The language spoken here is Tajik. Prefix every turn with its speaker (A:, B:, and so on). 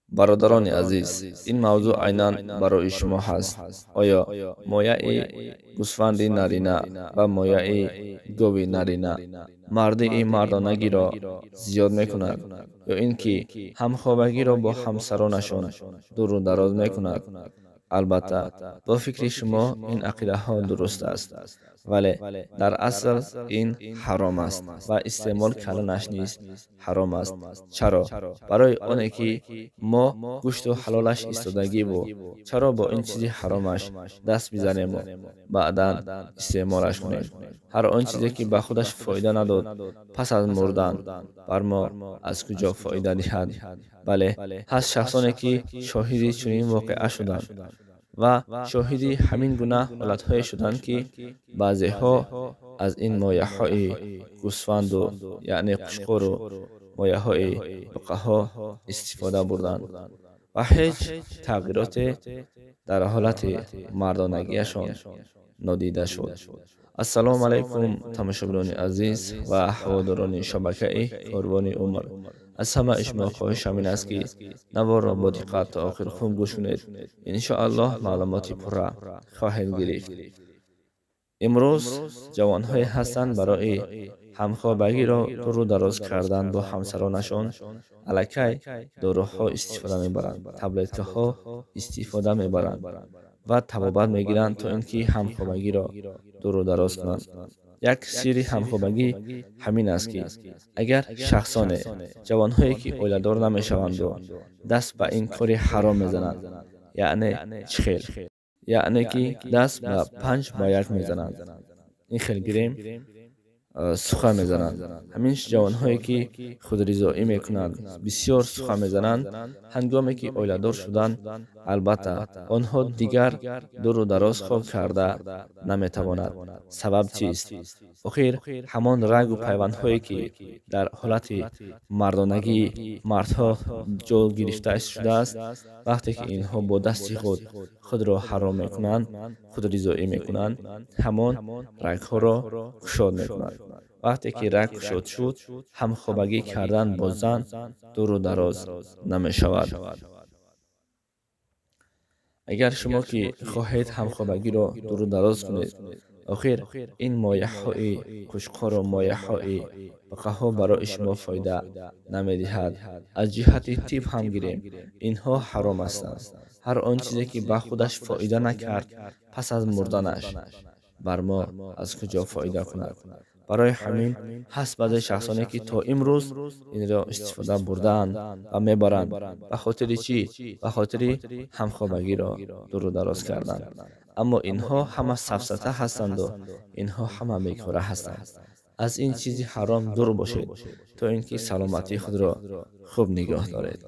A: Бародарони азиз, ин мавзӯъ айнан барои шумо ҳаст. Оё мояи гӯсфанди нарина ва мояи гови нарина мардии мардонагиро зиёд мекунад ё ин ки ҳамхобагиро бо ҳамсаронашон дуру дароз мекунад? Албатта, бо фикри шумо ин ақидаҳо дуруст аст, вале дар асл ин ҳаром аст ва истеъмол карданаш низ ҳаром аст. Чаро? Барои оне ки мо гӯшту ҳалолаш истодагиву чаро бо ин чизи ҳаромаш даст бизанему баъдан истеъмолаш кунем? Ҳар он чизе ки ба худаш фоида надод, пас аз мурдан бар мо аз куҷо фоида диҳад? Бале, ҳаст шахсоне ки шоҳиди чунин воқеа шуданд ва шоҳиди ҳамин гуна ҳолатҳое шуданд, ки баъзеҳо аз ин мояҳои гӯсфанду, яъне қушқуру мояҳои буқаҳо истифода бурданд ва ҳеҷ тағйироте дар ҳолати мардонагиашон нодида шуд. Ассалому алайкум, тамошобинони азиз ва ҳаводорони шабакаи Корвони умр. Аз ҳамаи шумо хоҳишам ин аст, ки наворро бо диққат то охир хуб гӯш кунед. Иншоаллоҳ, маълумоти пурра хоҳед гирифт. Имрӯз ҷавонҳое ҳастанд, барои ҳамхобагиро дуру дароз кардан бо ҳамсаронашон аллакай доруҳо истифода мебаранд, таблеткаҳо истифода мебаранд ва табобат мегиранд, то ин ки ҳамхобагиро дуру дароз кунанд. Як сирри ҳамхобагӣ ҳамин аст, ки агар шахсоне, ҷавонҳое ки оиладор намешаванду даст ба ин кори ҳаром мезананд, яъне чӣ хел, яъне ки даст ба 5 ба 1 мезананд, ин хел гирем сухан мезананд, ҳамин ҷавонҳое ки худризоӣ мекунанд, бисёр сухан мезананд, ҳангоме ки оиладор шуданд, албатта, онҳо дигар дуру дароз хоб карда наметавонад. Сабаб чист? Охир ҳамон рагу пайвандҳое ки дар ҳолати мардонагии мардҳо ҷо гирифта шудааст, вақте ки инҳо бо дасти худ худро ҳаром мекунанд, худризоӣ мекунанд, ҳамон рагҳоро кушод мекунад. Вақте ки раг кушод шуд, ҳамхобагӣ кардан бо зан дуру дароз намешавад. Агар шумо ки хоҳед ҳамхобагиро дуру дароз кунед, охир ин мояҳои қушқору мояҳои буқаҳо барои шумо фоида намедиҳад. Аз ҷиҳати тиб ҳам гирем, инҳо ҳаром ҳастанд. Ҳар он чизе ки ба худаш фоида накард, пас аз мурданаш бар мо аз куҷо фоида кунад? Барои ҳамин ҳаст баъзе шахсоне ки то имрӯз инро истифода бурдаанд ва мебаранд. Ба хотири чӣ? Ба хотири ҳамхобагиро дуру дароз кардан. Аммо инҳо ҳама сафсата ҳастанду инҳо ҳама бекора ҳастанд. Аз ин чизи ҳаром дур бошед, то ин ки саломатии худро хуб нигоҳ доред.